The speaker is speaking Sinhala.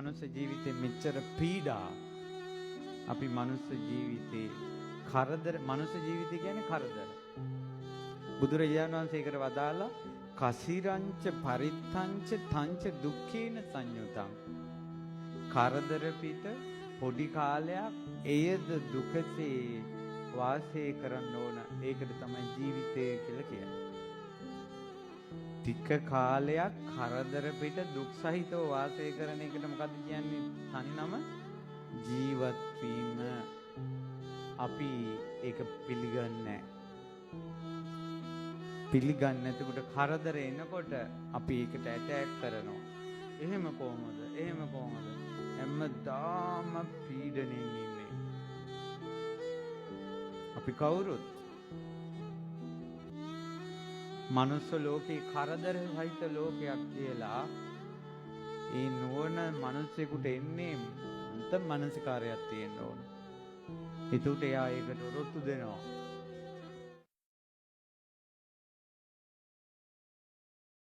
මනුස්ස ජීවිතේ මෙච්චර පීඩා? අපි මනුස්ස ජීවිතේ කරදර, මනුස්ස ජීවිතය කියන්නේ කරදර. බුදුරජාණන් වහන්සේ ඒකට වදාලා කසිරංච පරිත්තංච තංච දුක්ඛේන සංයුතං. කරදර පිට පොඩි කාලයක් එයද දුකසේ වාසය කරන්න ඕන. ඒකට තමයි ජීවිතය කියලා කියන්නේ. ටික කාලයක් කරදර පිට දුක් සහිතව වාසය කරන එකට මොකද්ද කියන්නේ? තනි නම ජීවත් වීම. අපි ඒක පිළිගන්නේ පිළිගන්නේ නැතකොට කරදර එනකොට අපි ඒකට ඇටැක් කරනවා. එහෙම කොහොමද? එහෙම කොහොමද? හැමදාම පීඩණයෙන් ඉන්නේ. අපි කවුරුත් මනුස්ස ලෝකේ කරදර සහිත ලෝකයක් කියලා ඒ නුවණ මිනිස්සෙකුට එන්නේ අන්ත මනසිකාරයක් තියෙන්න ඕන. එතකොට එයා ඒකට ඔරොත්තු දෙනවා.